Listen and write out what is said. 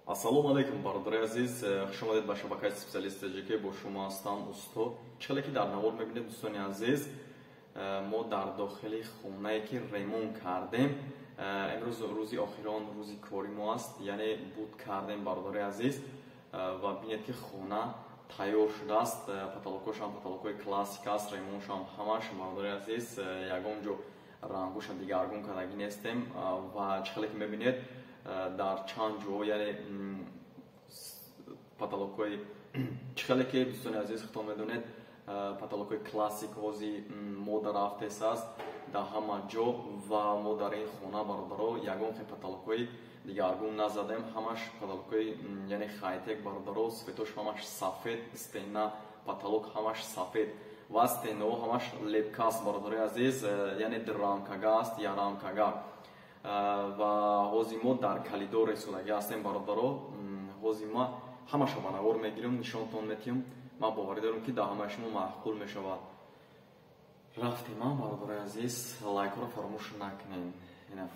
Ассалому алайкум, бародари азиз, хуш омадед ба шабакаи Специалист ТҶК. Бо шумо ҳастам устод. Чӣ хеле ки дар навор мебинед, дӯстони азиз, мо дар дохили хонае ки ремонт кардем, имрӯз рӯзи охирон, рӯзи кори мо аст, яъне буд кардем, бародари азиз, ва бинед ки хона тайёр шудааст. Потолокошам потолокҳои классика аст, ремонтшам ҳамаш, бародари азиз, ягон ҷо рангоша дигаргун кардагӣ нестем. Ва чӣ хеле ки мебинед, дар чанд ҷо, яъне потолокҳои, чӣ хеле ки дӯстони азиз худтон медонед, потолокҳои классик ҳози мода рафтес аст дар ҳама ҷо. Ва мо дар ин хона, бародаро, ягон хел потолокҳои дигаргун назадем, ҳамаш потолокҳои яъне хайтек, бародаро, светош ҳамаш сафед, стена, потолок ҳамаш сафед ва стенаҳо ҳамаш лепка аст, бародарои азиз, яъне драмкага аст, ярамкага. Ва ҳозир мо дар калидор ресодагӣ ҳастем, бародаро. Ҳозир ма ҳамаша ба навор мегирам, нишонтон метиҳам. Ман боварӣ дорам, ки дар ҳамаи шумо маъқул мешавад. Рафтем, а, бародарои азиз, лайкҳоро фаромӯш накунед. Ина.